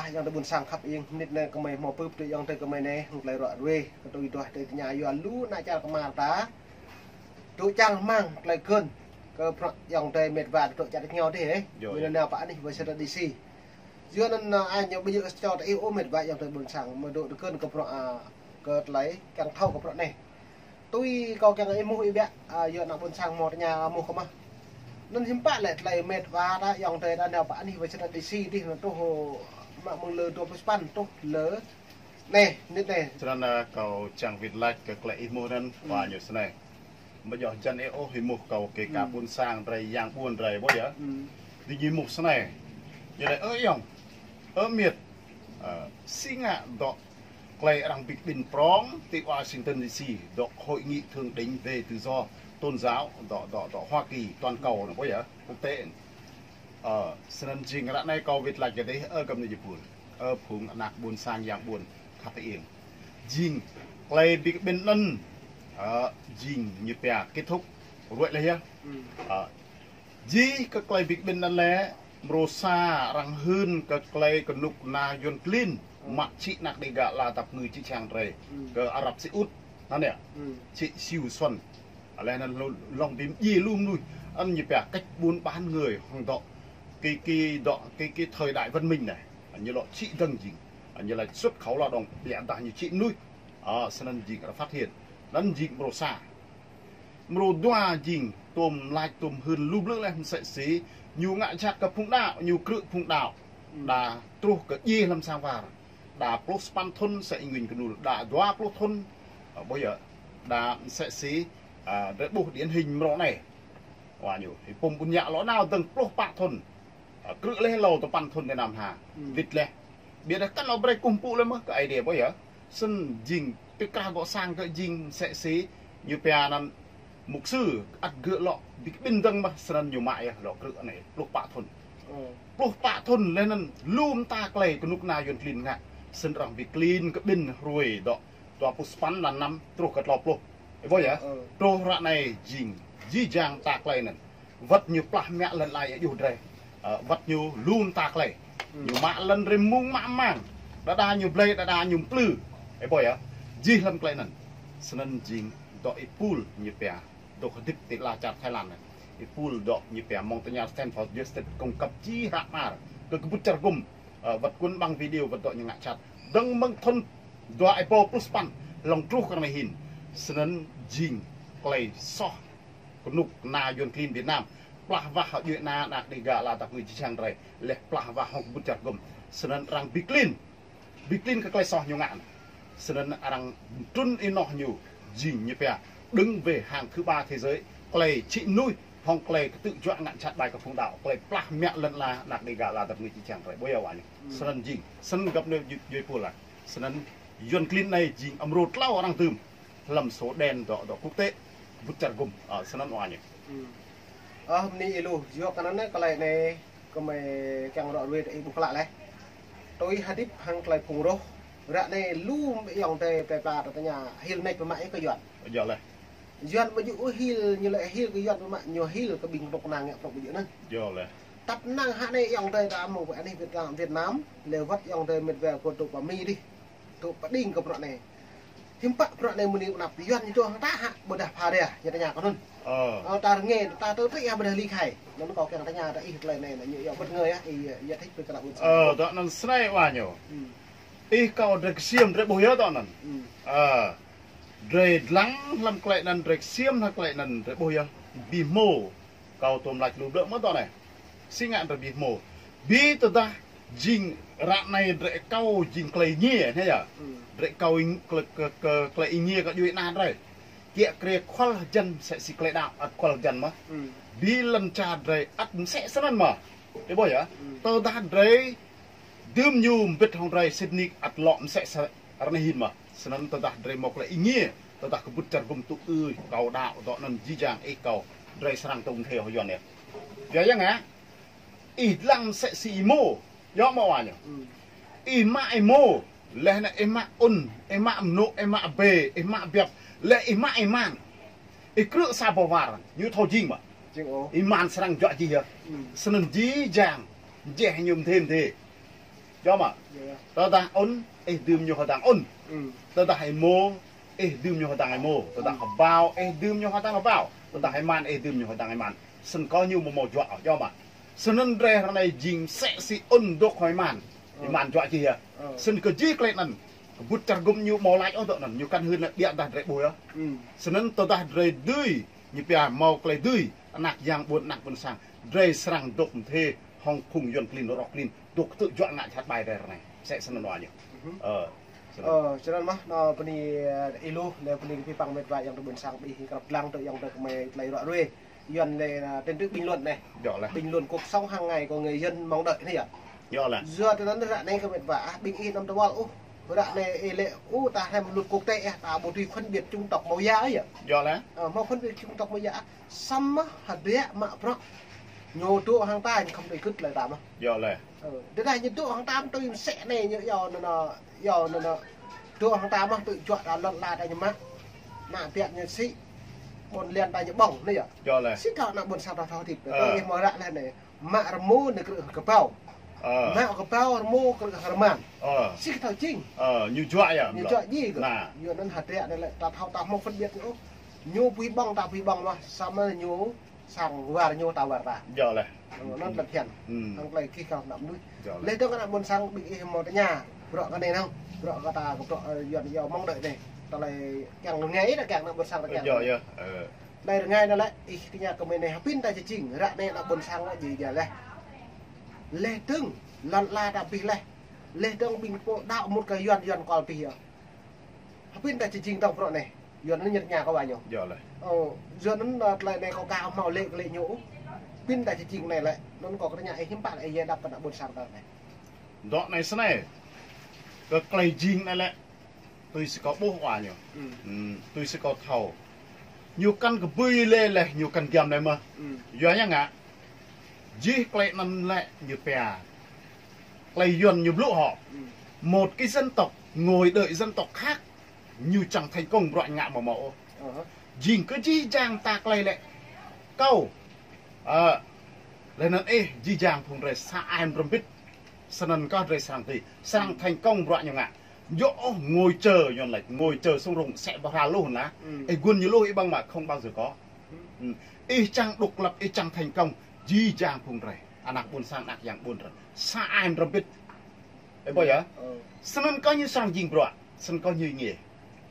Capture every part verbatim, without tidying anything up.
Ayŏng adơi ƀôn sang khăp ing, mơnit anai gơmơi hmâo bưp tui ayŏng adơi gơmơi anai, hăng tơlơi ruă ruê, kơ tui duah tơlơi tơña yua lu ană čar kơmar ta. Tui čang rơmang tơlơi gơ̆n kơ bruă ayŏng adơi met wa tơdŏ čar tơña dih, ơ. Yơh, yơh. Mơ̆ng anai pơ anih wơ̆t sơdăt đê si. Yua anŭn, ơ, ñu ƀu djơ̆ sa čô tơ ih ôh met wa ayŏng adơi ƀôn sang, mơ̆ dŏ tơgơ̆n kơ bruă, ơ, kơ tơlơi kiăng thâo kơ bruă anai. Tui kâo kiăng ih mŭt ih biă, ơ, yua ană ƀôn sang hmâo tơña mŭt kơ mơ̆. Anŭn hiư̆m pă lĕ tơlơi met wa ta ayŏng adơi ta nao pơ anih wơ̆t sơdăt đê si dih anŭn truh mă mơ̆ng lơ dua pluh sapăn truh lơ anai, mơnit anai. Snăn, ơ, kâo čang wĭt lač kơ tơlơi ih mŭt anŭn, hmm, wa ñu snei. Mơ̆ djŏ jăn ih ôh ih mŭt kâo kơ ka, hmm, ƀôn sang drei yang ƀuôn drei ƀuh yơh. Hmm. Dih ñu mŭt snei. Ñu laĭ, ơ ayŏng, ơ miêt, ơ, si ngă dŏ tơlơi arăng bi kƀĭn prŏng ti Washington đê si, dŏ hội nghị thượng đỉnh về tự do tôn giáo, dŏ, dŏ, dŏ Hoa Kỳ toàn cầu anŭn ƀuh yơh, quốc tế. Ơ, snăn jing ră anai kâo wĭt lač kơ dih, ơ găp ană jơpul, ơ phung anak ƀôn sang yang ƀuôn khăp ing. Jing tơlơi bi kƀĭn anŭn, ơ, jing ñu pia kết thúc ruai leh yơh. Hmm. Ơ, jing kơ tơlơi bi kƀĭn anŭn lĕ, mrô sa arăng hưn kơ tơlơi kơnuk kơna Yuăn klin, hmm, mă čĭ anak Đêga ala dap kngư čư̆ čhiăng drei, hmm, kơ Arab Saudi anŭn yơh. Hmm. Čĭ Siu Xuân. Leh anŭn lŏ-, lŏng bi mdjiê lu mnuih, anŭn ñu pia cách buôn bán người hŏng dŏ. Kơ, kơ dŏ, kơ, kơ thời đại văn minh anai. Ñu lŏ čĭ dơ̆ng jing. Ñu lač xuất khẩu lao động, biă dah ñu čĭ mnuih. Ơ, snăn jing arăng phát hiện. Anŭn jing mrô sa. Mrô dua jing tuôm lač tuôm hưn lu blư̆ leh msĕ si ñu ngă jhat kơ phung đăo, ñu krư̆ phung đăo. Hmm. Đa truh kơ djiê hlăm sang war. Đa pluh sapăn thŭn msĕ ih ngŭn kơnŭl, đa dua pluh thŭn. Ơ, ƀuh yơh. Đa msĕ si, ơ, drei ƀuh điển hình mrô anai. Wa ñu, ih pŭm ƀuôn yă lŏ nao dơ̆ng pluh pă thŭn. Ơ, krư̆ leh lâo tơpăn thŭn tơ năm ha. Hmm. Wĭt leh. Biă dah kăn lŏ brei kơkuh pơpŭ leh mơ̆ kơ Aê Diê ƀuh yơh. Snăn jing tơkrah gŏ sang kơ jing msĕ si ñu pia anăn mục sư ăt gơ̆ lŏ bi kƀĭn dơ̆ng mơh snăn ñu mă yơh lŏ krư̆ anai pluh pă thŭn. Ơ. Pluh pă thŭn leh anŭn lu mta tơlơi kơnuk kơna Yuăn klin ngă. Snăn arăng bi klin kơ kƀĭn hruê dŏ dua pluh sapăn mlan năm truh kơ tlâo pluh. Ih ƀuh yơh. Ơ. Truh ră anai jing jih jang mta tơlơi anŭn. Wăt ñu plah mă lăn ala yơh drei. Ơ, wăt ñu lu mta tơlơi. Hmm. Ñu mă lăn drei mơ̆ng mă mang. Đơđa ñu blei, đơđa ñu mplư. Ih ƀuh yơh. Jih hlăm tơlơi anŭn. Snăn jing dŏ êpul ñu pia. Dŏ hơdip ti ala čar Thái Lan anai. Êpul dŏ ñu pia mơ̆ng tơña Stanford University kông kăp jih hră mơar. Kơ kơbŭt čar gŭm. Ơ, wăt kŭn ƀăng video wăt dŏ ñu ngă jhat. Dơ̆ng mơ̆ng thŭn dua êbâo pluh sapăn. Lŏng truh kơ anai hĭn. Snăn jing tơlơi soh kơnuk kơna Yuăn klin Việt Nam. Plah wah hŏ djuê ana anak Đêga ala dap kngư čư̆ čhiăng drei. Leh plah wah hŏng kơbŭt čar gŭm. Snăn arăng bi klin. Bi klin kơ tơlơi soh ñu ngă. Snăn arăng trŭn ênoh ñu. Jing ñu pia. Đứng về hàng thứ ba thế giới. Tơlơi čĭ mnuih. Hŏng tơlơi kơtư̆ juă ngă jhat ƀai kơ phung đăo. Tơlơi plah mă lăn ala anak Đêga ala dap kngư čư̆ čhiăng drei. Ƀuh yơh wa ñu. Hmm. Snăn jing. Snăn găp anai djuê, djuê pul lah. Snăn Yuăn klin anai jing amrô tlâo arăng dưm. Hlăm số đen dŏ, dŏ quốc tế, kơbŭt čar gŭm, ơ, snăn wa ñu. Hmm. Ơ, mơ̆ng anai ih lu, yua kơ anăn anai tơlơi anai, gơmơi kiăng ră ruai tơ ih ƀuh klă leh. Tui hơdip hăng tơlơi phung roh, ră anai lu ayŏng adơi plei pla ta tơña hil nač pơmă ih kơ Yuăn. Yơh leh. Yuăn ƀu djơ̆ ôh hil, ñu lĕ hil kơ Yuăn pơmă, ñu hil kơ ƀing kơnuk kơna ngă prŏng ƀu djơ̆ anăn. Yơh leh. Tăp năng hă anai ayŏng adơi ta mơ̆ng pơ anih Việt Nam, Việt Nam, leh wăt ayŏng adơi met wa kơ dŏ pơ Mi dih. Dŏ pơđing kơ bruă anai. Hiư̆m pă bruă anai mơ̆ng anăp Yuăn ñu čô hăng ta hă ƀôdah pha rai, ñu tơña kơ anŭn. Ơ. Ơ, ta rơngiă, ta tơl tĭ hă ƀôdah ly khai. Anŭn kâo kiăng tơña ta ih tơlơi anai, ñu yua ƀơ̆t ngơi hă, ih, ih thĭt pơ kơ ană ƀôn sang. Ơ, dŏ anŭn snei wa ñu. Hmm. Ih kâo drei ksiêm drei ƀuh yơh dŏ anŭn. Hmm. Ơ. Drei dlăng hlăm tơlơi anŭn, drei ksiêm hlăm tơlơi anŭn, drei ƀuh yơh. Bi hmô. Kâo tuôm lač lu blư̆ mơ̆ dŏ anai. Si ngă drei bi hmô. Bi tơdah jing ră anai drei akâo jing tơlơi êngiê, anai yơh. Hmm. Drei akâo êng-, kơ, kơ, kơ tơlơi êngiê kơ djuê ana drei. Kiă kriê kual hơjăn msĕ si tơlơi đăo, ăt kual hơjăn mơh. Hmm. Bi lŏn čar drei ăt msĕ snăn mơh. Ih ƀuh yơh. Hmm. Tơdah drei dưm ñu mbĭt hŏng drei sĭt nik ăt lŏ msĕ sa-, ră anai hĭn mơh. Snăn tơdah drei mâo tơlơi êngiê, tơdah kơbŭt čar gŭm tŭ ư, kâo đăo, dŏ anŭn jih jang ih kâo, drei srăng tŭ mthê hŏng Yuăn yơh. Yua yang hă? Ih dlăng msĕ si ih mô, yơh mơ̆ wa ñu. Hmm. Ih mă ih mô, leh anŭn ih mă ŭn, ih mă mơnŭ, ih mă bê, ih mă biăp, leh ih mă ih man. Ih krư̆ sa boh war, ñu thâo jing mơ̆. Jing ôh. Ih man srăng juă jih yơh. Hmm. Snăn jih jang, jeh ñu mdê mdê. Yơh mă. Yơh. Tơdah ŭn, ih dưm ñu hơdang ŭn. Hmm. Tơdah êmô, ih dưm ñu hơdang êmô. Tơdah Hmm. hơbao, ih dưm ñu hơdang hơbao. Tơdah êman, ih dưm ñu hơdang êman. Snăn kơ ñu mơ̆ mơ̆ juă, yơh mă. Snăn drei ră anei jing msĕ si ŭn dôk hŏng êman. Ơ. Êman juă čih yơh. Ơ. Snăn kơ jih klei anăn. Kơ bŭt čar gŭm ñu mơ̆ lač ôh dŏ anăn. Ñu kăn hưn anăn ƀiă dah drei ƀuh yơh. Hmm. Snăn tơdah drei dưi, ñu pia mâo klei dưi, anak yang ƀuôn, anak ƀuôn sang. Drei srăng dôk mdê hŏng phung Yuăn klin, rŏk klin. Dôk tŭ juă ngă jhat ƀai drei ră anei. Msĕ snăn wa ñu. Mhm. Ơ, snăn. Ơ, snăn mơh, nă bơni, ơ, ih lu, nă bơni kơ pih păng mĕt wa yang tơ ƀuôn sang ƀing ih krăp dlăng tơ yang tơ kơmơi tlei ruă ruê. Yuăn lĕ, ơ, tên tơ bình luận nă. Yơh lĕ. Bình luận cuộc sống hàng ngày của người dân mong đợi nă yơh. Yơh lĕ. Yua tơ anăn ră anei kơ mĕt wa, ah, ƀing ih anăm tơwăl ôh. Ră anei ih lĕ, ôh, ta hrăm luật quốc tế, ah, ta ƀu tui phân biệt chủng tộc mâo ya yơh. Yơh lĕ. Ơ, mâo phân biệt chủng tộc mâo ya. Samơ̆ hơdră mă bruă. Ñu dŏ hăng ta, ñu khŏm tui gưt lĕ ta mơh. Yơh lĕ. Ơ, tơdah ñu dŏ hăng ta mơ̆ tui msĕ anei ñu yua nă nă, yua nă nă. Dŏ hăng ta mơ̆ tui juă ta lŏn ala ta ñu mă. Nă biă ñu sĭ. Ƀôn lan ta ñu ƀơ̆ng nă yơh. Yơh lĕ. Sĭ thâo nă ƀuôn sang ta thâo hơdip. Ơ. Tui ih mơ̆ ră lĕ anei. Mă rơmô nă krư̆ kơbao. Ơ. Mă kơbao rơmô krư̆ rơman. Ơ. Sĭ thâo jing. Ơ, ñu juă yơh. Ñu juă jing kơ. Nă. Yua anăn hơdră anei lĕ ta thâo ta mâo phân biệt ñu. Ñu pui ƀơ̆ng ta pui ƀơ̆ng mơh. Samơ̆ ñu sang war ñu ta war ta. Yơh lĕ. Ơ, anăn lĕ phiăn. Hmm. Hăng klei kih kâo nă mnuih. Yơh lĕ. Lĕ dơ̆ng nă ƀuôn sang ƀing ih mơ̆ tơña. Bruă kơ anei nă. Bruă kơ ta kơ bruă, ơ, Yuăn yua mong đợi anei. Tơlơi kiăng rơngai nă kiăng nă ƀuôn sang ta kiăng. Yơh, yơh. Ơ. Tơlơi rơngai nă lĕ ih tơña kơ mơi anei hơbĭn ta či jing. Ră anei nă ƀuôn sang nă jing ya lĕ. Lĕ dơ̆ng lŏn ala ta ƀiă lĕ. Lĕ dơ̆ng ƀing pô đaŏ mŭt kơ Yuăn, Yuăn kol ƀiă yơh. Hơbĭn ta či jing tŏng bruă anei. Yua anăn ñu tơña kơ wa ñu. Yơh lĕ. Ơ, yua anăn, ơ, tơlơi anei kâo ka mâo lĕ kơ lĕ ñu. Hơbĭn ta či jing anei lĕ. Anăn kâo kơ tơña ih hiư̆m pă lĕ ih dăp kơ nă ƀuôn sang ta anei. Dŏ anei snei. Kơ klei jing anei lĕ. Tui si kâo ƀuh wa ñu. Hmm. Hmm, tui si kâo thâo. Ñu kăn kơ bưi lĕ lĕ, ñu kăn giăm lĕ mơh. Hmm. Yua ñu ngă. Jih klei anăn lĕ ñu pia. Klei Yuăn ñu blŭ hŏ. Hmm. Một cái dân tộc ngồi đợi dân tộc khác. Ñu čang thành công bruă ngă mơ̆ mâo ôh. Ơ. Jing kơ jih jang ta klei lĕ. Kâo. Ơ. Lĕ anăn ih jih jang phung drei sa ai mrăm bĭt. Snăn kơ drei srăng ti. Srăng thành công bruă ñu ngă. Yơh ôh ngồi chờ Yuăn lĕ. Ngồi chờ sung rung sĕ ƀă hra luh nă. Ừ. Ih gun ñu luh ih ƀơ̆ng mă không bao giờ có. Ừ. Ih čang độc lập, ih čang thành công. Jih jang phung drei. Anak ƀuôn sang, anak yang ƀuôn drei. Sa ai mrăm bĭt. Ê, ƀuh yơh? Ơ. Snăn kơ ñu srăng jing bruă, snăn kơ ñu êngiê.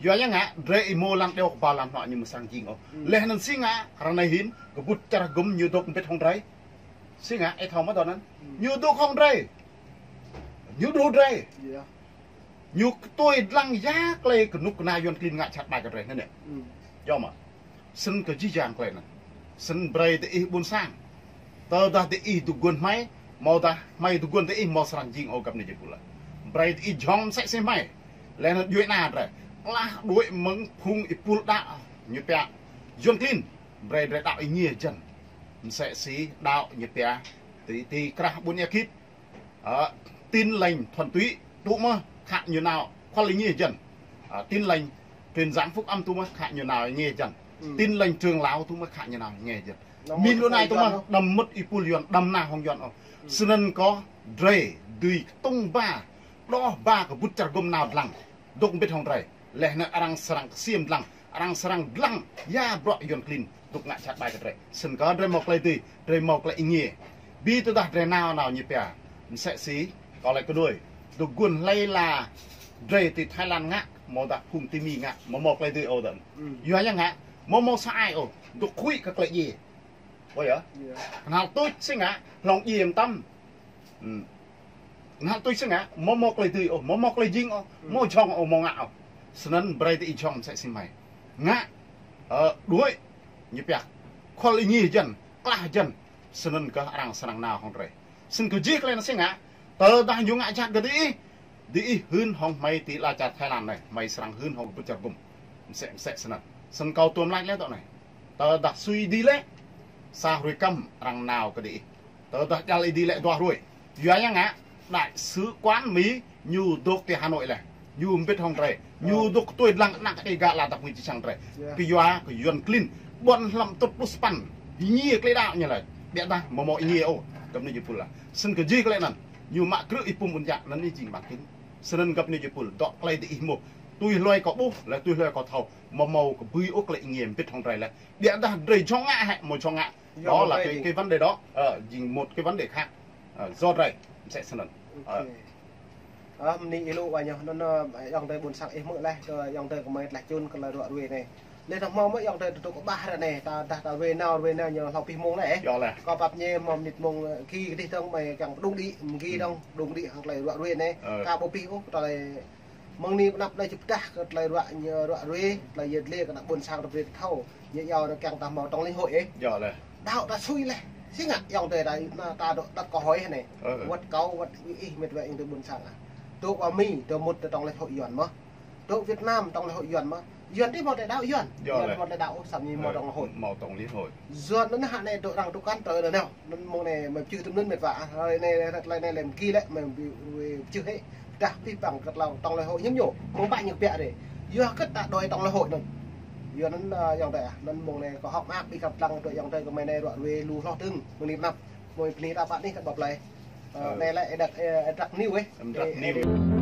Yua yang ngă, drei êmô lăn đeo kơ ba lăn hlŏ ñu mơ̆ srăng jing ôh. Ừ. Leh anăn si ngă, ră anei hĭn, kơ bŭt čar gŭm ñu dôk mbĭt hŏng drei. Si ngă, ê thâo mơ̆ dŏ anăn. Ừ. Ñu dôk hŏng drei. Ñu đru drei. Yơh. Ñu kơ tui dlăng ya klei kơnuk kơna Yuăn klin ngă čhat ƀai kơ drei anăn yơh. Ừ. Yơh mơ̆. Snăn kơ jih jang klei anăn. Snăn brei diih ƀuôn sang. Tơdah diih dôk guôn hmei, mâo dah hmei dôk guôn diih mâo srăng jing ôh găp anei jih pul. Brei diih jhŏng msĕ si hmei. Leh anăn djuai ana drei. Klah đuĕ mơ̆ng phung êpul đaŏ ñu pia Yuăn klin. Brei drei đaŏ êngiê jăn. Msĕ si đaŏ ñu pia ti, ti krah ƀuôn Ea Khit. Ơ, Tin Lành Thuần Túy, tŭ mơ̆ khă ñu nao, khul êngiê jăn. Ơ, Tin Lành Truyền Giảng Phúc Âm tŭ mơ̆ khă ñu nao êngiê jăn. Ừ. Tin Lành Trưởng Lão tŭ mơ̆ khă ñu nao êngiê jăn. Nă min lu anai tŭ mơ̆ đăm mŭt êpul Yuăn, đăm nao hŏng Yuăn ôh. Ừ. Snăn kơ drei, dưi tŭng ba, đoh ba kơ bŭt čar gŭm nao dlăng. Dôk mbĭt hŏng drei. Leh anăn arăng srăng ksiêm dlăng, arăng srăng dlăng, ya bruă Yuăn klin, dôk ngă čhat ƀai kơ drei. Snăn kơ drei mâo klei dưi, drei mâo klei êngiê. Bi tơdah drei nao nao ñu pia. Msĕ si, kâo lĕ kơ đuĕ. Dôk guôn hlei la, drei ti Thái Lan ngă, mâo dah phung ti Mi ngă, mâo mâo klei dưi ôh dơ̆ng. Ừ. Yua yang ngă, mâo mâo sa ai ôh, dôk huĭ kơ klei djiê. Ƀuh yơh? Yơh. Knhal tuč si ngă, hlŏng djiê mtam. Hmm. Knhal tuč si ngă, mâo mâo klei dưi ôh, mâo mâo klei jing ôh, hmm, mâo jhŏng ôh, mâo ngă ôh. Snăn brei diih jhŏng msĕ si hmei. Ngă, ơ, đuĕ, ñu pia, khul êngiê jăn, klah jăn, snăn kơ arăng srăng nao hŏng drei. Snăn kơ jih klei anăn si ngă, tơdah ñu ngă jhat kơ diih, diih hưn hŏng hmei ti ala čar Thái Lan anei, hmei srăng hưn hŏng bŭt čar gŭm. Msĕ, msĕ snăn. Snăn kâo tuôm lač leh dŏ anei. Tơdah sui di lĕ, sa hruê kăm arăng nao kơ diih. Tơdah djăl ih di lĕ dua hruê. Yua yang ngă, đại sứ quán Mi ñu dôk ti Hà Nội leh. Ñu mbĭt hŏng drei. Ñu, ơ, dôk tui dlăng anăn kơ Dega lă dăp ngui či sang drei. Yơh. Kơ yua, kơ Yuăn klin. Ƀuôn hlăm tŭt pluh sa păn. Êngiê klei đaŏ ñu lĕ. Ƀiă dah, mâo mâo êngiê ôh. Găp anei jih pul. Snăn kơ jih klei anăn. Ñu mă krư̆ ih pum ƀun jă, anŭn ih jing ƀăng kĭn. Snăn găp anai jih pul, dŏ klei diih mơ̆. Tui hlue kâo ƀuh, leh tui hlue kâo thâo. Amâo mâo kơ ƀui ôh klei ih ngiê mbĭt hŏng drei leh. Ƀiădah drei jhŏng ngă hĕ, amâo jhŏng ngă. Đó là cái, cái vấn đề đó. Ờ, jing một cái vấn đề khác. Ờ, do drei, msĕ snăn. Ờ. Ơ, mni ih lu wa ñu, anŭn, ơ, ayŏng adơi ƀuôn sang ih mơ̆ leh, kơ ayŏng adơi kơ mơi tlaih čun kơ tơlơi ruă ruê anai. Leh anŭn hmâo mơ̆ ayŏng adơi tŭ tŭ kơ ƀah ră anai, ta dah ta ruê nao, ruê nao ñu hlâo pih mông leh. Yơh leh. Kâo pap ñe hmâo mnĭt mông, ơ, ki kơ dih tơ̆ng mơi kiăng pơdŭng đĭ, mơ̆ng ki dơ̆ng pơdŭng đĭ hăng tơlơi ruă ruê anai. Ơ. Ka ƀu pih ôh, tơlơi mơ̆ng anai pơnăp anai či pơdah kơ tơlơi ruă ñu ruă ruê, tơlơi yơh leh kơ ană ƀuôn sang ta brơi thâo. Ñu yua anŭn kiăng ta hmâo trong lĕnh hội ih. Yơh leh. Đaŏ ta sui leh. Si ngă ayŏng adơi ta, ta dŏ đăt kơ hơi anai. Ơ. Wăt kâo, wăt ih, met wa ayŏng adơi ƀuôn sang ah. Dŏ wa Mi, dŏ mŭt dŏ trong lĕnh hội Yuan mơ̆. Dŏ Việt Nam trong lĕnh hội Yuan mơ̆. Yuan dih hmâo tơlơi đaŏ Yuan. Yơh leh. Yuan hmâo tơlơi đaŏ, samơ̆ ñu hmâo trong lĕnh hội. Hmâo trong lĕnh hội. Yuan anŭn hă anai dŏ arăng tŭ kăn tơ anŭn. Anŭn mơ̆ng anai mơi pơčeh tơm anŭn met wa. Ơ, anai, anai, tơlơi anai lĕ mơ̆ng ki lĕ mơi pơčeh hĕ. Dah pih păng kơ tơlơi trong lĕnh hội ñu ñu. Mơ̆ng ƀă ñu kbiă dih. Yua kơ ta đuaĭ trong lĕnh hội anŭn. Yua anŭn, ơ, ayŏng adơi ah, anŭn mơ̆ng anai kâo hơ̆k mơak ƀing găp dlăng tui ayŏng adơi kơ mơi anai ruă ruê lu hloh dơ̆ng, mơ̆ng anai pơnăp, mơi bơni ta pă anih kơ ƀă plei. Ơ, anai lĕ êdak, ơ, êdak niu ih. Êdak niu.